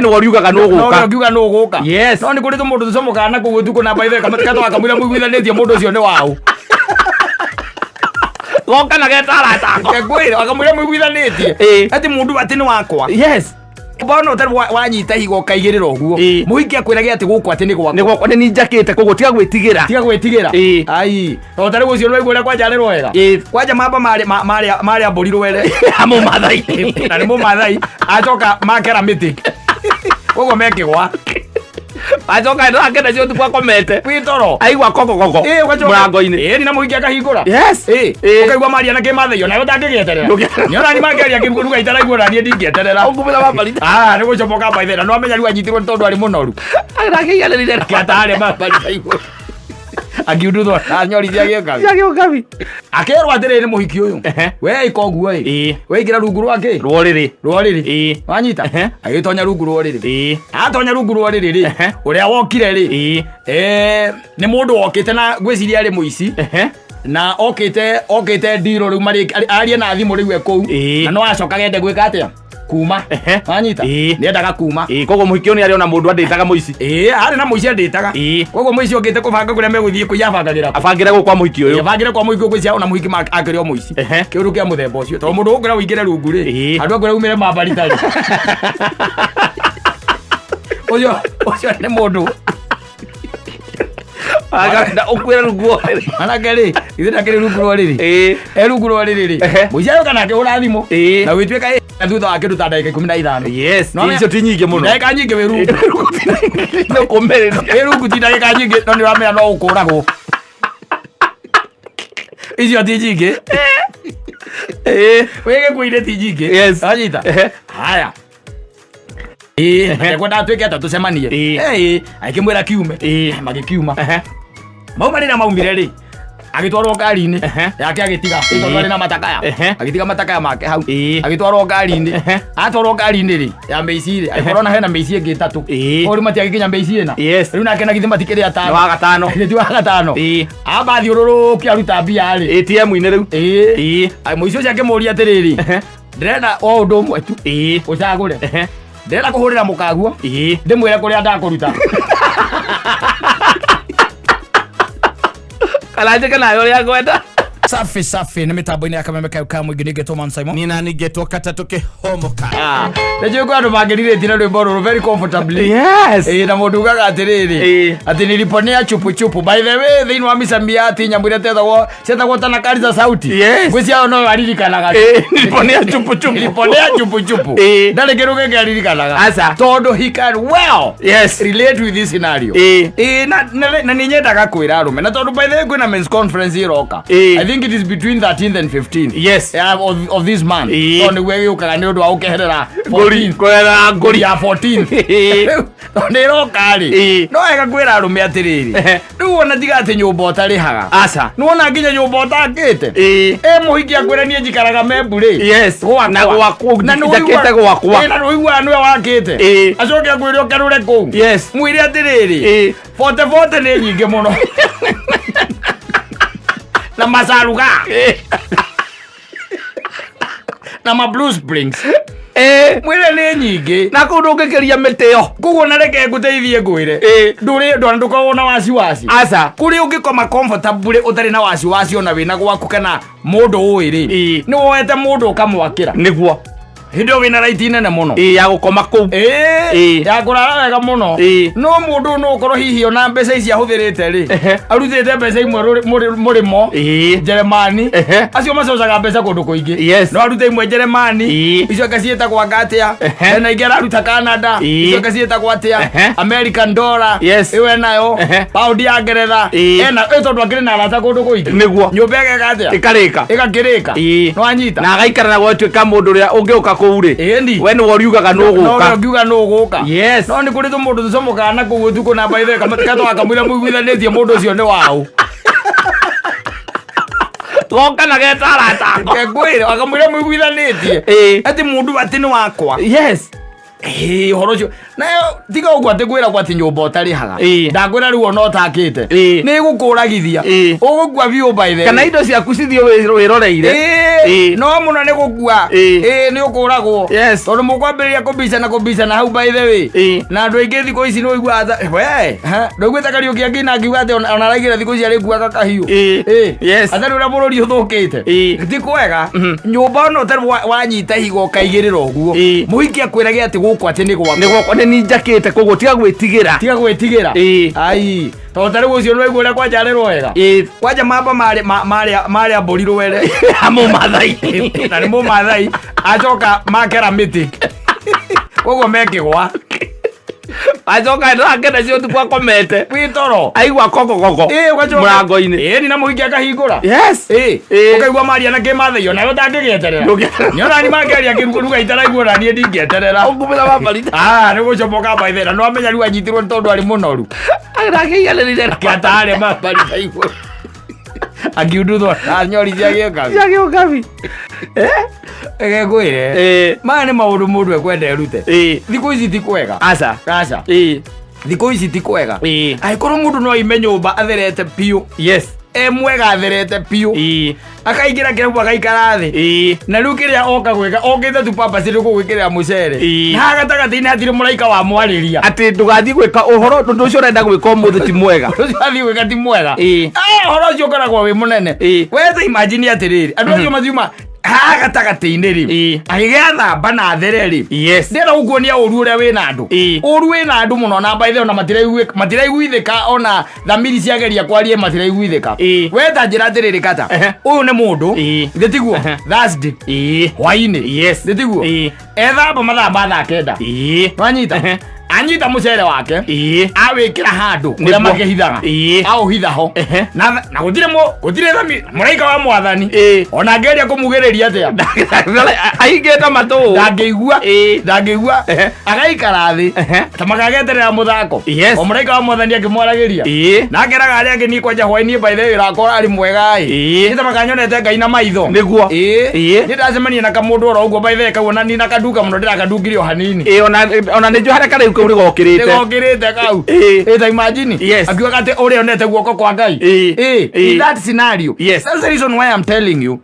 Nĩwe ũriugaga nũ No ũrĩa gũka. ũngiuga nũ ũgũka. Yes. No nĩ kũrĩ tũmũndũ tũcomokaga na kũu ũtukũ na mbaithe gatwaga kamũira mũiguithanĩtie mũndũ ũcio nĩ waũ. Goka na getarata. Ngwĩre akamwĩra mũiguithanĩtie. Ĩĩ. Atĩ mũndũ atĩ nĩ wakwa. Yes. Mbona ũtarĩ wanyita higo ũkaigĩrĩra ũguo. Ĩĩ. Mũhiki akwĩrage atĩ gũkũ atĩ nĩ gwakwa. Nĩ gwakwa nĩ ninjakĩte koguo tiga gwĩtigĩra. Tiga gwĩtigĩra. Ĩĩ. Ai. To tarĩ ũcio nĩwaigua ũrĩa kwanja arĩ rwega. Ĩĩ. Kwanja mamba marĩ marĩa marĩa mbũri rwere. Mũmathai. Na nĩ mũmathai acoka makera mĩtĩ. Koguo mekĩgwa. Acoka ndakena cio ũtukũ akomete. Wĩ toro. Aigua kokokoko. Ĩĩ, ũgacoka- Mũrango-inĩ. Ĩĩ, na mũhiki akahingũra. Yes. Ĩĩ, Ĩĩ. ũkaigua maria na kĩmathai onawe ũtangĩgĩeterera. Ndũngĩ- Nĩ ona niĩ mangĩaria kĩruga itaraigua ona niĩ ndingĩeterera. Ũkumĩra mabarita. Ah, nĩ gũcomoka mbaithe na nĩwamenya rĩu anyitirwo nĩ tondũ arĩ mũnoru. Arakĩiganĩrire. Kĩatarĩ mabarita igũrũ. Akiunduthwo na nyori cia gĩũkabi. Cia gĩũkabi. Akĩrwo atĩrĩrĩ nĩ mũhiki ũyũ. Ehe. We ĩka ũguo ĩ. Ĩĩ. We ingĩra rungu rwa kĩ? Rũrĩrĩ. Rwa rĩrĩ. Ĩĩ. Wanyita? Ehe. Agĩtonya rungu rwa rĩrĩ. Ĩĩ. Atonya rungu rwa rĩrĩ rĩ. Ehe. Ũrĩa wokire rĩ. Ĩĩ. Eh, nĩ mũndũ wokĩte na ngwĩciria arĩ mũici. Ehe. Na okĩte okĩte ndiro rĩu marĩ arie na thimũ rĩu e kũu. Ĩĩ. Na no acoka gende gwĩka atĩa? Kuma. Ehe. Wanyita? Ĩĩ. Nĩendaga kuma. Ĩĩ koguo mũhiki ũyũ nĩ arĩ ona mũndũ andĩtaga mũici. Ĩĩ, arĩ na mũici andĩtaga. Ĩĩ. Koguo mũici okĩte kũbanga kũrĩa megũthiĩ kũiya abangagĩra kũ. Abangĩre gũkũ kwa mũhiki ũyũ. Abangĩre kwa mũhiki ũgwĩciria ona mũhiki akĩrĩ o mũici. Ehe. Kĩũndũ kĩa mũthemba ũcio. Tondũ mũndũ ũkwĩra ũingĩre rungu rĩ, Ĩĩ. andũ akwĩra umĩre mambarita rĩ. Ũcio ũcio nĩ mũndũ. Agakenda ũkwĩre rungu rũrĩrĩ. Anake rĩ, ithuĩ ndakĩrĩ rungu rwa rĩrĩ. Ĩĩ. E rungu rwa rĩrĩ rĩ. Ehe. Mũici aroka na akĩhũra thimũ. Ĩĩ. Na gwĩtuĩka ĩ thutha wa kĩndũ ta ndagĩka 15. Yes. No, Icio ti nyingĩ mũno. Ndagĩka nyingĩ wĩ rungu. Nĩ kũmĩrĩria. Wĩ rungu ti ndagĩka nyingĩ no nĩ ũramenya no ũkũragwo. Icio ti nyingĩ. Ĩĩ. Wĩ gĩkuũ-inĩ ti nyingĩ. Yes. Wanyita? Ehe. Haya. Ĩĩ, ndekwenda tuĩke atĩa tũcemanie. Ĩĩ. Ĩĩ, agĩkĩmwĩra kiume. Ĩĩ. Magĩkiuma. Ehe. Mauma rĩrĩa maumire rĩ, agĩtwarwo ngari-inĩ Ehe. yake agĩtiga tondũ arĩ na matakaya. Ehe. Agĩtiga matakaya make hau. Ĩĩ. Agĩtwarwo ngari-inĩ. Ehe. Atwarwo ngari-inĩ rĩ, ya mĩici rĩ, agĩkorwo na hena mĩici ĩngĩ ĩtatũ. Ĩĩ. O rĩu matiagĩkinya mĩici ĩna. Yes. Rĩu nake na githĩ matikĩrĩ atano. Nĩ wa gatano. Githĩ ti wa gatano. Ĩĩ. Amba thiũrũrũkia aruta mbia rĩ. ATM-inĩ rĩu. Ĩĩ. Ĩĩ. Ai, Mũici ũcio akĩmũria atĩrĩrĩ, Ehe. ndĩrenda o ũndũ ũmwe tu Ĩĩ. ũcagũre. Ehe. Ndĩrenda kũhũrĩra mũkaguo Ĩĩ. ndĩmwĩre kũrĩa ndakũruta. Kana njĩke nawe ũrĩa ngwenda. Safi safi nĩ mĩtambo-inĩ ya kameme kayo ka mũingĩ ningĩ Man Simon. Nina ningetwo katatũ kĩhomoka. Nĩ njũĩ kwĩ andũ mangĩrirĩtie na rwĩmbo rũrũ very comfortably. Yes. Ĩĩ na mũndũ ugaga atĩrĩrĩ Ĩĩ. atĩ niliponea chupu chupu by the way thĩinĩ wa misamiati nyamũ iria tetagwo cietagwo tanakari za sauti. Yes. Ngwĩciria no aririkanaga. Ĩĩ, niliponea chupu chupu. Niliponea chupu chupu. Ĩĩ. Ndarĩ kĩndũ kĩngĩ aririkanaga. Aca. Tondũ he can well Yes. relate with this scenario. Ĩĩ. Ĩĩ na nĩ nyendaga kwĩra arũme na tondũ by the way kwĩna men's conference ĩroka. Ĩĩ. I think it is between 13th and 15th. Yes. Yeah, of this month. Ĩĩ. Tondũ nĩguo ĩgĩũkaga nĩ ũndũ wa gũkeherera Ngũri. 14th. Kũrera ngũri. Ya 14th. Ĩĩ. Rĩu, tondũ nĩ ĩroka rĩ. Ĩĩ. No wega kwĩra arũme atĩrĩrĩ. Ehe. Rĩu ona tiga atĩ nyũmba ũtarĩhaga. Aca. Nĩwona nginya nyũmba ũtakĩte. Ĩĩ. Ĩ mũhiki akwĩra niĩ njikaraga membu rĩ. Yes. Gwakwa. Na gwakwa, Na nĩ njakĩte ũiguaga- gwakwa. Ĩ, na nĩ ũiguaga nĩwe wakĩte. Ĩĩ. Acoke akwĩre ũkerũre kũu. Yes. Mwĩre atĩrĩrĩ. Ĩĩ. Bote bote nĩ nyingĩ mũno. Na macaruga. Ĩĩ. Na ma blue springs. Ĩĩ. Mwĩre nĩ nyingĩ. Na kũu ndũngĩkĩria mĩtĩ ĩyo. Koguo na reke ngũteithie ngwĩre. Ĩĩ. Ndũrĩ ndona ndũkoragwo na wasiwasi. Aca. Kũrĩa ũngĩkoma comfortably ũtarĩ na wasiwasi ona wĩna gwaku kana mũndũ ũĩ rĩ. Ĩĩ. Nĩ woete mũndũ ũkamwakĩra. Nĩguo. Hĩndĩ ĩyo wĩna right nene mũno. Ĩĩ ya gũkoma kũu. Ĩĩ. Ĩĩ. Ya kũrara wega mũno. Ĩĩ. No mũndũ ũyũ no ũkorwo hihi ona mbeca ici ahũthĩrĩte rĩ. Ehe. Arutĩte mbeca imwe mũrĩmo. Ĩĩ. Njeremani. Ehe. Acio macocaga mbeca kũndũ kũingĩ. Yes. No arute imwe Njeremani. Ĩĩ. Icio angĩ ciĩtagwo anga atĩa. Ehe. Hena ingĩ araruta Canada. Ĩĩ. Icio angĩ ciĩtagwo atĩa. Ehe. American dollar. Yes. Ĩyo enayo. Ehe. Pound ya Ngeretha. Ĩĩ. Ena ĩ tondũ akĩrĩ na arata kũndũ kũingĩ. Nĩguo. Nyũmba ĩgeka atĩa. Ĩkarĩka. Ĩgakĩrĩka. Ĩĩ. Nĩwanyita. Na agaikara na gwatuĩka mũndũ ũrĩa ũngĩũka kũu rĩ. Ĩni. We nĩwe ũriugaga nũ No ũrĩa gũka. ũngiuga nũ ũgũka. Yes. No nĩ kũrĩ tũmũndũ tũcomokaga na kũu ũtukũ na mbaithe gatwaga kamũira mũiguithanĩtie mũndũ ũcio nĩ waũ. Goka na getarata. Ngwĩre akamwĩra mũiguithanĩtie. Ĩĩ. Atĩ mũndũ atĩ nĩ wakwa. Yes. Ĩĩ, ũhoro ũcio nayo tiga ũguo atĩ ngwĩragwo atĩ nyũmba ũtarĩhaga Ĩĩ. Ndakwĩra rĩu ona ũtakĩte Ĩĩ. nĩ gũkũragithia Ĩĩ. Ũgũkua biũ by the Kana way. indo ciaku cithiĩ wĩroreire. Ĩĩ, Ĩĩ. no mũno nĩ gũkua. Ĩĩ. Ĩĩ, nĩ ũkũragwo. Yes. Tondũ mũkwambĩrĩria kũbicana kũbicana hau by the way. Ĩĩ. Na andũ aingĩ thikũ ici nĩ ũiguaga we ha, ndũiguĩte Kariũki akĩina akiuga atĩ ona araigĩra thikũ ici arĩkuaga kahiũ. Ĩĩ. Ĩĩ. Yes. Atarĩ ũrĩa bũrũri ũthũkĩte. Ĩĩ. Ti kwega nyũmba ona ũtarĩ wanyita higo ũkaigĩrĩra ũguo. Ĩĩ. Mũhiki akwĩrage atĩ gũkũ atĩ nĩ gwaku. Nĩ gwakwa, nĩ ninjakĩte, koguo tiga gwĩtigĩra. Tiga gwĩtigĩra. Ĩĩ. Ai, tondũ ta rĩu ũcio nĩwaigua ũrĩa kwanja arĩ rwega. Ĩĩ. Kwanja mamba marĩa mbũri rwere. Mũmathai. Na nĩ mũmathai acoka makera mĩtĩ koguo mekĩgwa. Acoka ndakena cio ũtukũ akomete. Wĩ toro. Aigua kokokoko Ĩĩ, ũgacoka mũrango-inĩ. Ĩĩ, ni na mũhiki akahingũra. Yes. Ĩĩ. Ĩĩ. Ũkaigua maria na kĩmathai onawe ũtangĩgĩeterera. Ndũngĩeterera. Nĩ onani mangĩaria ruga itaraigua na niĩ ndingĩeterera. Ũngumĩra mabarita. Ah, nĩ gũcomoka baithe na nĩwamenya rĩu anyitirwo nĩ tondũ arĩ mũnoru. Arakĩiganĩrire. Kĩatarĩ mabarita igũrũ akiunduthwo na nyori cia gĩũkabi. Cia gĩũkabi. Reke ngwĩre, Ĩĩ. maya nĩ maũndũ mũndũ ekwenda erute. Ĩĩ. Thikũ ici ti kwega. Aca. Aca. Ĩĩ. Thikũ ici ti kwega. Ĩĩ. Angĩkorwo mũndũ no aime nyũmba atherete biũ, Yes. e mwega atherete biũ, Ĩĩ. akaingĩra kĩrabu agaikara thĩ, Ĩĩ. na rĩu kĩrĩa oka gwĩka okĩte tu papa nĩ gũgwĩkĩrĩra mũcere, Ĩĩ. na haha gatagatĩ-inĩ hatirĩ mũraika wa mwarĩria. Atĩ ndũgathiĩ gwĩka ũhoro ũndũ ũcio ũrenda gwĩka ũmũthĩ ti mwega. Ũndũ ũcio athiĩ gwĩka ti mwega. Ĩĩ. Ah, ũhoro ũcio ũkoragwo wĩ mũnene. Ĩĩ. We ta imagine atĩrĩrĩ, andũ acio mathiuma haha gatagatĩ-inĩ rĩ, Ĩĩ. agĩgethamba na athere rĩ, Yes. ndĩrenda gũkuonia ũru ũrĩa wĩna andũ. Ĩĩ. Ũru wĩna andũ mũno na mbaithe ona matiraiguithĩka ona thamiri ciageria kwaria matiraiguithĩka. Ĩĩ. We ta njĩra atĩrĩrĩ kata, Ehe. ũyũ nĩ mũndũ Ĩĩ. githĩ tiguo? Ehe. Thursday Ĩĩ. hwainĩ. Yes. Githĩ tiguo? Ĩĩ. Ethamba mathaa ma thaa 9. Ĩĩ. Wanyita? Ehe. Anyita mũcere wake, Ĩĩ. awĩkĩra handũ kũrĩa Nĩguo. makĩhithaga, Ĩĩ. aũhitha ho. Ehe. Na gũtirĩ thami mũraika wa mwathani Ĩĩ. ona angĩgeria kũmugĩrĩria atĩa Aingĩte matũ. ndangĩigua. Ĩĩ. Ndangĩigua. Ehe. Agaikara thĩ Ehe. ta makageterera mũthako. Yes. O mũraika wa mwathani akĩmwaragĩria Ĩĩ. na akeraga arĩa angĩ niĩ kwanja hwaĩ-inĩ by the way rakora arĩ mwega ĩ. Ĩĩ. Niĩ ta makanyonete Ngai na maitho. Nĩguo. Ĩĩ. Ĩĩ. Niĩ ndacemania na kamũndũ oro ũguo by the way kau ona nina kanduka mũno ndĩrakandungire o hanini. Ĩĩ, ona nĩ njũĩ harĩa karĩu kau nĩgokĩrĩte. Nĩgokĩrĩte kau. Ĩĩ. Ĩĩ, ta imagine. Yes. Akiugaga atĩ ũrĩa onete guoko kwa Ngai. Ĩĩ. Ĩĩ. Ĩĩ. In that scenario. Yes. That's the reason why I'm telling you.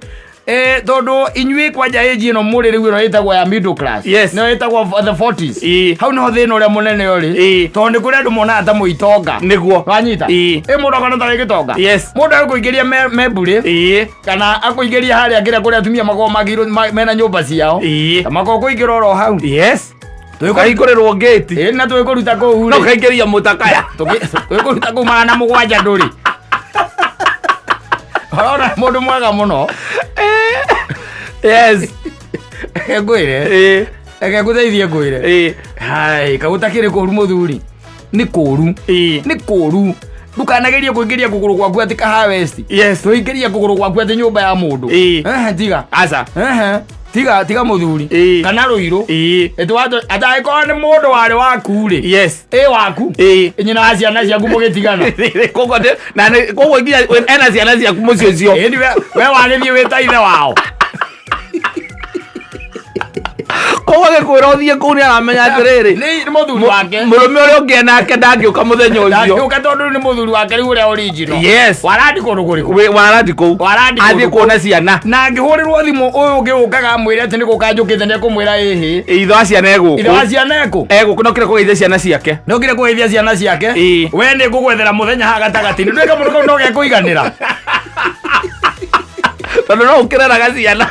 Tondũ inyuĩ kwanja age ĩno mũrĩ rĩu ĩno ĩtagwo ya middle class. Yes. Nĩyo ĩtagwo the 40s. Ĩĩ. Hau nĩho thĩna ũrĩa mũnene ũrĩ. Ĩĩ. Tondũ nĩ kũrĩ andũ monaga ta mũitonga. Nĩguo. Wanyita? Ĩĩ. Ĩ mũndũ akona ta wĩ gĩtonga. Yes. Mũndũ agũkũingĩria membũrĩ Ĩĩ. kana akũingĩria harĩa kĩrĩa kũrĩa atumia makoragwo magĩirwo mena nyũmba ciao. Ĩĩ. Ta makoragwo kũingĩra oro hau. Yes. Ũkahingũrĩrwo ngĩti. Ĩĩ, na twĩkũruta kũu No rĩ. ũkaingĩria mũtakaya. Twĩkũruta kũu 700 ndũrĩ. Ũrona mũndũ mwega mũno. Yes. Reke ngwĩre. Ĩĩ. Reke ngũteithie ngwĩre. Ĩĩ. Hai, kagũtakĩrĩ kũru mũthuri. Nĩ kũru. Ĩĩ. Nĩ kũru. Ndũkanagerie kũingĩria kũgũrũ gwaku atĩ kaha west. Yes. Tũingĩria kũgũrũ gwaku atĩ nyũmba ya mũndũ. Ĩĩ. Ehe, tiga. Aca. Ehe. Tiga tiga mũthuri. Ĩĩ. Kana rũirũ. Ĩĩ. Atangĩkorwo nĩ mũndũ warĩ waku rĩ. Yes. Ĩ waku. Ĩĩ. Nyina wa ciana ciaku mũgĩtigana. Koguo na koguo nginya ena ciana ciaku mũciĩ ũcio. Ĩni we wagĩthiĩ wĩ ta ithe wao. Koguo agĩkwĩra ũthiĩ kũu nĩ aramenya atĩrĩrĩ. Nĩ mũthuri wake. Mũrũme ũrĩa ũngĩ nake ndangĩũka mũthenya ũcio. Ndangĩũka tondũ nĩ mũthuri wake rĩu ũrĩa original. Yes. Warandi kũndũ kũrĩkũ? Wĩ warandi kũu. Warandi Athiĩ kũndũ kuona ciana. Na angĩhũrĩrwo thimũ ũyũ ũngĩ ũkaga amwĩre atĩ nĩ gũka njũkĩte nĩ ekũmwĩra ĩhĩ. Ithe wa ciana Ithe wa egũkũ. ciana ekũ? Egũkũ no kĩrĩa kũgeithia ciana ciake. Nĩ ũkire kũgeithia ciana ciake? Ĩĩ. We nĩ ngũgwethera mũthenya haha gatagatĩ-inĩ. Ndũĩ kamũndũ kau no gekũiganĩra. Tondũ no ũkĩreraga ciana.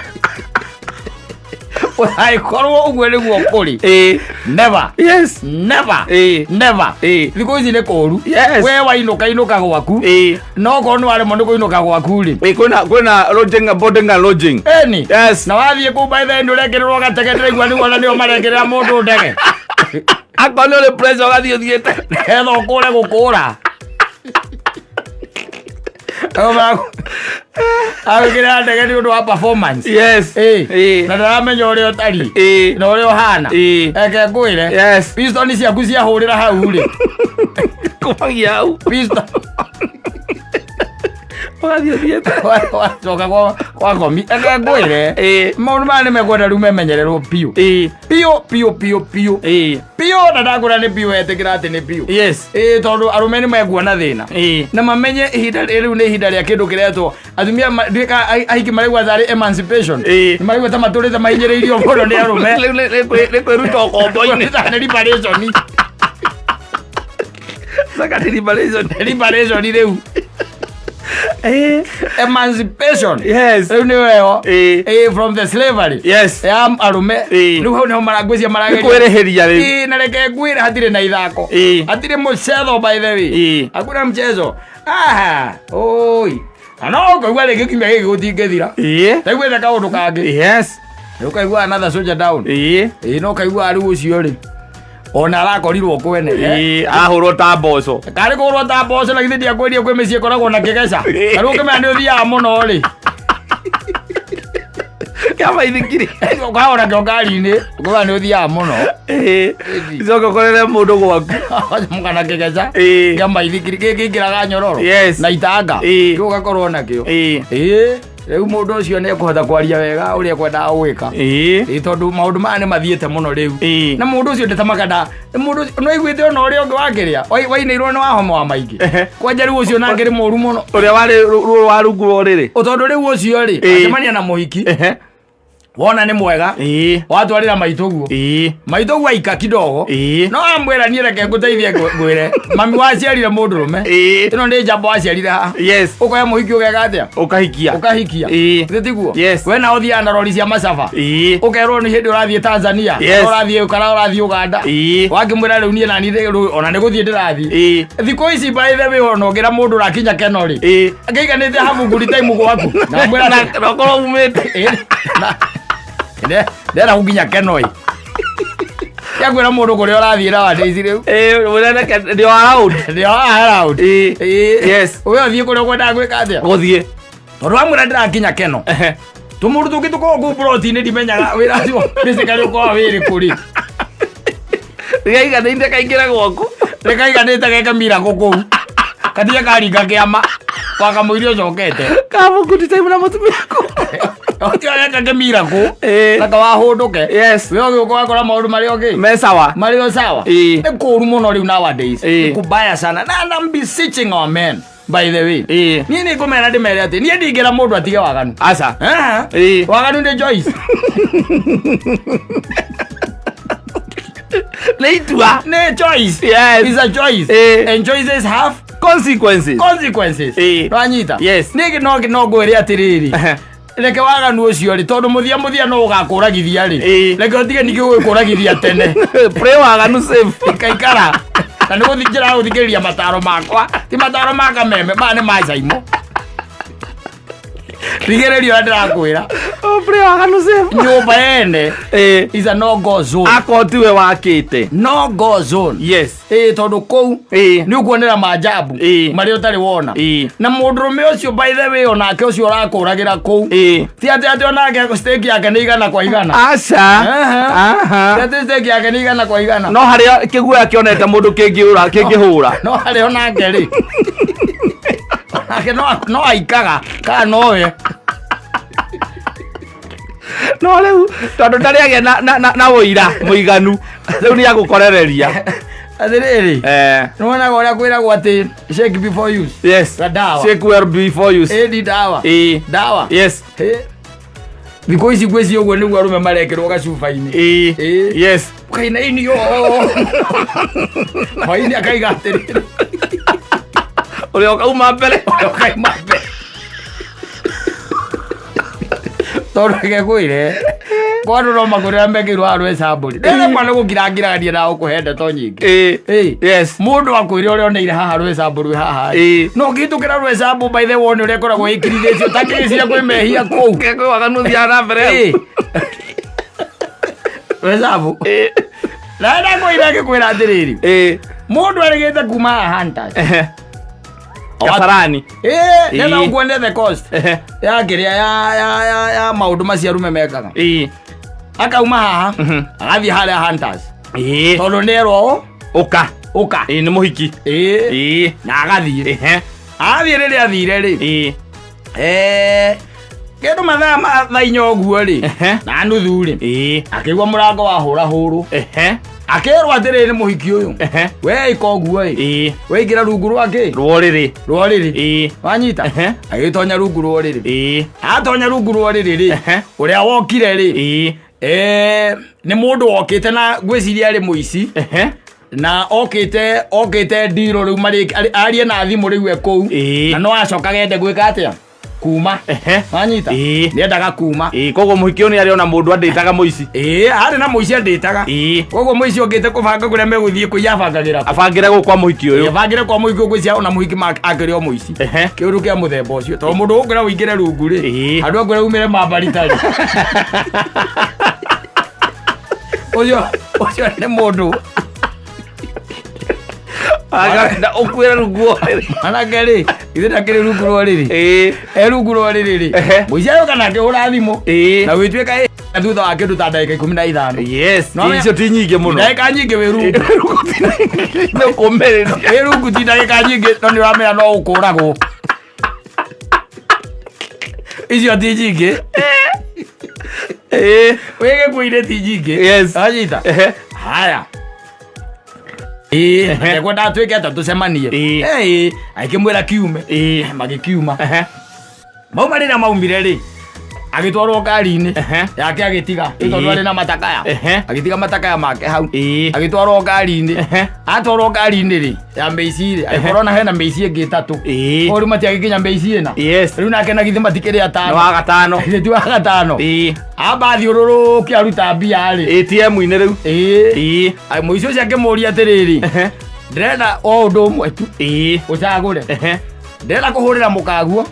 Angĩkorwo ũguo nĩguo kũrĩ. Ĩĩ. Never. Yes. Never. Ĩĩ. Never. Ĩĩ. Thikũ ici nĩ kũru. Yes. We wainũka inũka gwaku. Ĩĩ. No korwo nĩ waremwo nĩ kũinũka gwaku rĩ. Ĩĩ, kwĩna lodging, boarding and lodging. Ĩni. Yes. Na wathiĩ kũu by the way nĩ ũrekĩrĩrwo gatege ndĩraigua nĩguo ona nĩo marekĩrĩra mũndũ ndege. Akorwo nĩ ũrĩ pressure ũgathiĩ ũthiĩte. Nĩgetha ũkũre gũkũra. Agwĩkĩrĩra ndege nĩ ũndũ wa performance. Yes. Ĩĩ. Ĩĩ. Na ndaramenya ũrĩa ũtariĩ. Ĩĩ. Na ũrĩa ũhana. Ĩĩ. Reke ngwĩre. Yes. Piston ciaku ciahũrĩra hau rĩ. Kumagia hau. Piston. Ũgathiĩ ũthiĩte. Wacoka kwa ngomi. Reke ngwĩre. Ĩĩ. Maũndũ maya nĩ mekwenda rĩu memenyererwo biũ. Ĩĩ. Biũ biũ biũ biũ. Ĩĩ. Biũ na ndakwĩra nĩ biũ wetĩkĩra atĩ nĩ biũ. Yes. Ĩĩ tondũ arũme nĩ mekuona thĩna. Ĩĩ. Na mamenye ihinda rĩu nĩ ihinda rĩa kĩndũ kĩretwo atumia ndiũĩ kana ahiki maraigua tarĩ emancipation. Ĩĩ. Nĩ maraigua ta matũrĩte mahinyĩrĩirio mũno nĩ arũme. Rĩu nĩ kwĩruta ũkombo-inĩ. Nĩ liberation. Second liberation. Liberation rĩu. Ĩĩ. Emancipation. Yes. Rĩu nĩ weyo. Ĩĩ. Ĩĩ from the slavery. Yes. Ya arũme. Ĩĩ. Rĩu hau nĩho marangwĩcia Nĩ marageria. kwĩrĩhĩria rĩu. Ĩĩ na reke ngwĩre hatirĩ na ithako. Ĩĩ. Hatirĩ mchezo by the way. Ĩĩ. Hakuna mchezo. Aha. Oi. Na no ũkaigua rĩngĩ kiumia gĩkĩ gũtingĩthira. Ĩĩ. Taiguĩte kaũndũ kangĩ. Yes. Ũkaigua another soldier down. Ĩĩ. Ĩĩ no ũkaigua rĩu ũcio rĩ. Ona arakorirwo kwene. Ĩĩ. Ahũrwo ta mboco. Karĩ kũgũrwo ta mboco na githĩ ndiakwĩrie kwĩ mĩciĩ ĩkoragwo na kĩgeca. Na rĩu ũkĩmenya nĩ ũthiaga mũno rĩ. Kĩa maithikiri. Ũkahũra kĩo ngari-inĩ ũkauga nĩ ũthiaga mũno. Ĩĩ. Icoke ũkorere mũndũ gwaku. Mũkana kĩgeca. Ĩĩ. Kĩa maithikiri gĩkĩingĩraga nyororo. Yes. Na itanga. Ĩĩ. Kĩu ũgakorwo nakĩo. Ĩĩ. Ĩĩ. Rĩu mũndũ ũcio nĩ ekũhota kwaria wega ũrĩa ekwendaga gwĩka. Ĩĩ. Ĩĩ tondũ maũndũ maya nĩ mathiĩte mũno rĩu. Ĩĩ. Na mũndũ ũcio ndetamaga mũndũ ũcio no aiguĩte ona ũrĩa ũngĩ wakĩrĩa wainĩirwo nĩ wahoma wa maingĩ. Ehe. Kwanja rĩu ũcio nake nĩ mũru mũno. Ũrĩa warĩ ruo wa rungu rwa ũrĩrĩ. Tondũ rĩu ũcio rĩ, Ĩĩ. acemania na mũhiki, Ehe. wona nĩ mwega, Ĩĩ. watwarĩra maitũguo. Ĩĩ. Maitũguo aika kidogo. Ĩĩ. No amwĩra niĩ reke ngũteithie ngwĩre. Mami waciarire mũndũrũme. Ĩĩ. Ĩno nĩ njamba waciarire haha. Yes. Ũkoya mũhiki ũgeka atĩa? Ũkahikia. Ũkahikia. Ĩĩ. Githĩ tiguo? Yes. We na ũthiaga na rori cia macaba. Ĩĩ. Ũkerwo nĩ hĩndĩ ũrathiĩ Tanzania. Yes. Ũrathiĩ kana ũrathiĩ Uganda. Ĩĩ. Wakĩmwĩra rĩu niĩ nani ona nĩ gũthiĩ ndĩrathiĩ. Ĩĩ. Thikũ ici by the way ona ũngĩra mũndũ ũrakinya Keno rĩ. Ĩĩ. Akĩiganĩte habu nguri time gwaku. Na mwĩra atĩ- Na ũkorwo umĩte. Ĩĩ. Ndera gũkinya Keno ĩ. Yakwĩra mũndũ kũrĩa ũrathiĩ nowadays rĩu. Ĩĩ, mũnene ndĩ o around. Ndĩ o around. Ĩĩ. Ĩĩ. Yes. We ũthiĩ kũrĩa ũkwendaga gwĩka atĩa? Gũthiĩ. Tondũ wamwĩra ndĩrakinya Keno. Ehe. Tũmũndũ tũngĩ tũkoragwo kũu ploti-inĩ ndimenyaga wĩra ũcio basically ũkoragwo wĩrĩ kũrĩ. Gaiganĩire kaingĩre gwaku. Rĩkaiganĩte geke miracle kũu. Katige karinga kĩama. Wakamũiria ũcokete. Kamũkundi time na mũtumia aku. Ũtiga geka kĩmiracle. Ĩĩ. Na kawahũndũke. Yes. We ũgĩũka ũgakora maũndũ marĩa ũngĩ. Me sawa. Marĩ o sawa. Ĩĩ. Nĩ kũũru mũno rĩu nowadays. Ĩĩ. Nĩ kubaya sana. Na I'm beseeching our men by the way. Ĩĩ. Niĩ nĩ ngũmera ndĩmere atĩ niĩ ndingĩra mũndũ atige waganu. Aca. Aha. Ĩĩ. Waganu nĩ choice. Nĩ itua. Nĩ choice. Yes. It's a choice. Ĩĩ. And choices have Consequences. consequences. Ĩĩ. Nwanyita? Yes. Niĩ no ngwĩre atĩrĩrĩ. Ehe. Reke waganu ũcio rĩ tondũ mũthia mũthia no ũgakũragithia rĩ. Ĩĩ. Reke ũtige ningĩ gũgĩkũragithia tene. Pray waganu safe. Ikaikara. Na nĩ gũthi njĩra gũthikĩrĩria mataro makwa. Ti mataro ma kameme, maya nĩ ma Caimo. Rigĩrĩria ũrĩa ndĩrakwĩra. Oh, pray waganu safe. Nyũmba yene Ĩĩ. is a no go zone. Akorwo tiwe wakĩte. No go zone. Yes. Ĩĩ tondũ kũu Ĩĩ. nĩ ũkuonera maajabu Ĩĩ. marĩa ũtarĩ wona. Ĩĩ. Na mũndũrũme ũcio by the way onake ũcio ũrakũragĩra kũu. Ĩĩ. Ti atĩ atĩ onake stake yake nĩ igana kwa igana. Aca. Aha. Aha. Ti atĩ stake yake nĩ igana kwa igana. No harĩa kĩguoya kĩonete mũndũ kĩngĩũra kĩngĩhũra. No harĩa onake rĩ. Onake no aikaga kana nowe. No rĩu tondũ ndarĩ agĩa na ũira mũiganu rĩu nĩ agũkorereria. Atĩrĩrĩ. Eh. Nĩwonaga ũrĩa kwĩragwo atĩ shake before use. Yes. Na dawa. Shake well before use. Ĩĩ ni dawa. Ĩĩ. Dawa. Yes. Ĩ. Thikũ ici ngwĩciria ũguo nĩguo arũme marekĩrwo gacuba-inĩ. Ĩĩ. Ĩĩ. Yes. Kainainio. Hwainĩ akaiga atĩrĩrĩ. Ũrĩa ũkauma mbere. Ũkaima mbere. Tondũ reke ngwĩre kwa andũ no makwĩrĩra mekĩirwo haha rwecambũri ndĩrekwa nĩ gũkirangirania na ũkũhe ndeto nyingĩ. Ĩĩ. Ĩĩ. Yes. Mũndũ akwĩre ũrĩa oneire haha rwecambũ rwĩ haha. Ĩĩ. No ũngĩhĩtũkĩra rwecambũ by the way wone ũrĩa ĩkoragwo ĩkirithĩtio ũtakĩgĩciria kwĩ mehia kũu. Kwĩ waganu ũthiaga na mbere. Ĩĩ. Rwecambũ. Ĩĩ. Na ndakwĩra ngĩkwĩra atĩrĩrĩ. Ĩĩ. Mũndũ arĩgĩte kuma haha Hunters. Ehe. Kasarani. Ĩĩ, nĩgetha Ĩĩ. ũkuone the cost. Ehe. Ya kĩrĩa ya maũndũ macio arũme mekaga. Ĩĩ. Akauma haha, Mhm. agathiĩ harĩa Hunters. Ĩĩ. Tondũ nĩerwo ũũ, Ũka. ũka. Ĩĩ nĩ mũhiki. Ĩĩ. Ĩĩ. Na agathiĩ. Ehe. Athiĩ rĩrĩa athire rĩ, Ĩĩ. Kĩndũ mathaa ma thaa inya ũguo rĩ na nuthu rĩ, akĩigua mũrango wahũrahũrwo, akĩrwo atĩrĩrĩ nĩ mũhiki ũyũ, we ĩka ũguo ĩ, weingĩra rungu rwa kĩ? Rworĩrĩ. Rwa rĩrĩ. Wanyita? Agĩtonya rungu rwa rĩrĩ. Atonya rungu rwa rĩrĩ rĩ, ũrĩa wokire rĩ, nĩ mũndũ wokĩte na ngwĩciria arĩ mũici, na okĩte ndiro rĩu arie na thimũ rĩu e kũu, na no acokaga ende gwĩka atĩa? Kuma. Wanyita? Nĩendaga kuma. Koguo mũhiki ũyũ nĩ arĩ ona mũndũ andĩtaga mũici. Ĩĩ, arĩ na mũici andĩtaga. Koguo mũici okĩte kũbanga kũrĩa megũthiĩ kũiya abangagĩra kũ? Abangĩre gũkũ kwa mũhiki ũyũ. Abangĩre kwa mũhiki ũyũ, ngwĩciria ona mũhiki akĩrĩ o mũici. Kĩũndũ kĩa mũthemba ũcio, tondũ mũndũ ũkwĩra ũingĩre rungu rĩ, andũ akwĩra umĩre mambarita rĩ, ũcio nĩ mũndũ. Na ũkuĩre rungu rũrĩrĩ. Manake rĩ, ithe ndakĩrĩ rungu rwa rĩrĩ. E rungu rwa rĩrĩ rĩ, mũici arĩũka na akĩhũra thimũ na gwĩtuĩka thutha wa kĩndũ ta ndagĩka 15. No Icio ti nyingĩ mũno. Ndagĩka nyingĩ wĩ rungu. Nĩ kũmĩrĩria. Wĩ rungu ti ndagĩka nyingĩ, no nĩ ũramenya no ũkũragwo. Icio ti nyingĩ. Wĩ gĩkuũ-inĩ ti nyingĩ. Wanyita? Haya, ĩĩ, ndekwendaga twĩke atĩa? Tũcemanie. Ĩĩ, agĩkĩmwĩra kiume. Magĩkiuma. Mauma, rĩrĩa maumire rĩ, agĩtwarwo ngari-inĩ yake, agĩtiga ĩ tondũ arĩ na matakaya, agĩtiga matakaya make hau, agĩtwarwo ngari-inĩ. Atwarwo ngari-inĩ rĩ ya mĩici rĩ, agĩkorwo na hena mĩici ĩngĩ ĩtatũ. Koguo rĩu matiagĩkinya mĩici ĩna. Rĩu nake na githĩ matikĩrĩ Nĩ atano? wa gatano. Githĩ ti wa gatano? Amba athiũrũrũkia aruta mbia rĩ, ATM-inĩ rĩu. Ĩĩ. Mũici ũcio akĩmũria atĩrĩrĩ, ndĩrenda o ũndũ ũmwe tu, ũcagũre. Ndĩrenda kũhũrĩra mũkaguo,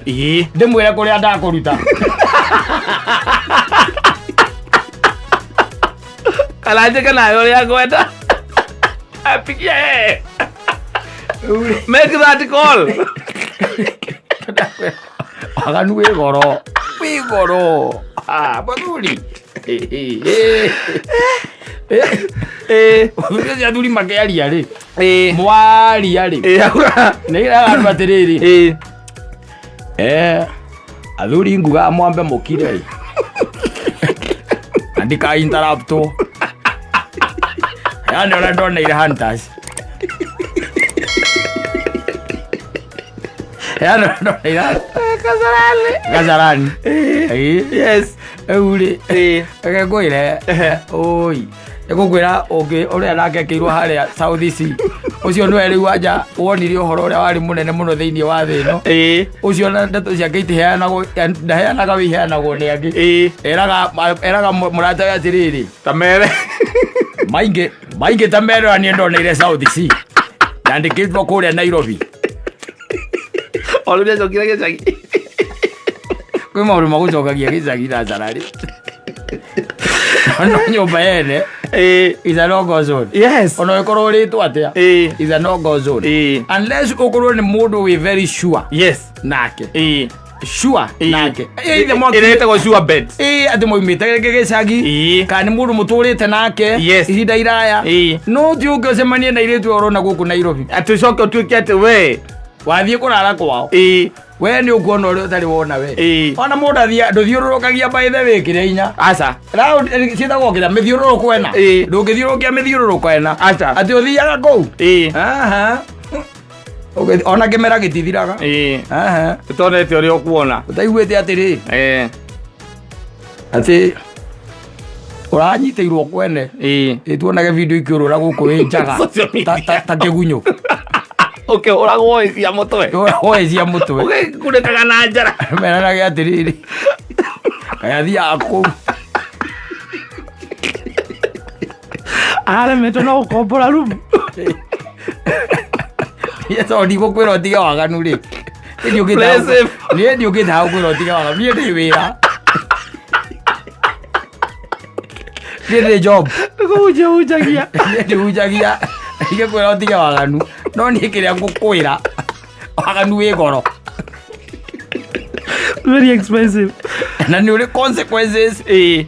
ndĩmwĩre kũrĩa ndakũruta. Kana njĩke nawe ũrĩa ngwenda. Apigie yeye. Make that call. Waganu wĩ goro, wĩ goro. Ah, mũthuri. Mũthuri ũcio, athuri makĩaria rĩ, mwaria rĩ, Aura. nĩ ĩraga andũ atĩrĩrĩ, athuri nguga mwambe mũkire ĩ, na ndika interruptwo, yani ũrĩa ndoneire hunters, yani ũrĩa ndoneire Kasarani. Kasarani. Ĩĩ. Rĩu rĩ, reke ngwĩre, ũi, nĩngũkwĩra ũngĩ ũrĩa nake akĩirwo harĩa South C, ũcio nĩwe rĩu anja wonire ũhoro ũrĩa warĩ mũnene mũno thĩinĩ wa thĩ ĩno. Ũcio na ndeto ciake itiheanagwo, ndaheanaga, we iheanagwo nĩ angĩ. Eraga mũrata we atĩrĩrĩ, Tamere. Maingĩ maingĩ ta merora niĩ ndoneire South C yandĩkĩtwo kũrĩa Nairobi. O rĩu nĩacokire gĩcagi. Kwĩ maũndũ magũcokagia gĩcagi na cararĩ, no nyũmba yene is a no go zone. Ona ũkorwo ũrĩtwo atĩa, is a no go zone, unless ũkorwo nĩ mũndũ wĩ very sure nake, sure nake. Either Ĩretagwo sure bet. Ĩĩ, atĩ maumĩte gĩcagi, kana nĩ mũndũ mũtũrĩte nake ihinda iraya. No ti ũngĩ ũcemanie na airĩtu ũrona gũkũ Nairobi, Atĩ ũcoke ũtuĩke atĩ we wathiĩ kũrara kwao, we nĩ ũkuona ũrĩa ũtarĩ wona we. Ona mũndũ athia ndũthiũrũrũkagia by the way kĩrĩa inya Aca. Round, ciĩtagwo kĩrĩa mĩthiũrũrũko ĩna. Ndũngĩthiũrũrũkia mĩthiũrũrũko ĩna, Aca. atĩ ũthiaga kũu. Aha. Ona kĩmera gĩtithiraga. Aha. Ũtonete ũrĩa ũkuona. Ũtaiguĩte atĩrĩ, atĩ ũranyitĩirwo kwene. Ĩ, tuonage video ikĩũrũra gũkũ ĩ njaga Social media. ta kĩgunyũ. Ũkĩhũragwo ĩ cia mũtwe. Hoe cia mũtwe. Ũgĩkunĩkaga na njara. Meranage atĩrĩrĩ, kaĩ athiaga kũu. Aremetwo no gũkombora rumu. Niĩ tondũ ndigũkwĩra ũtige waganu rĩ, niĩ Play safe. Niĩ ndiũkĩte haha gũkwĩra ũtige waganu. Niĩ ndĩ wĩra, niĩ ndĩ job. Nĩkũhunjia hunjagia. Niĩ ndihunjagia ingĩkwĩra ũtige waganu, no niĩ kĩrĩa ngũkwĩra, waganu wĩ goro. Very expensive. Na nĩ ũrĩ consequences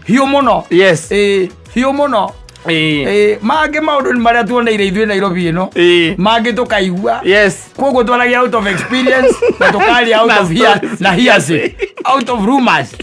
hiũ mũno. Ĩĩ, hiũ mũno. Mangĩ maũndũ nĩ marĩa tuoneire ithuĩ Nairobi ĩno, mangĩ tũkaigua. Koguo twaragia out of experience na tũkaria out Na of hear, stories. Na hearsay, out of rumors.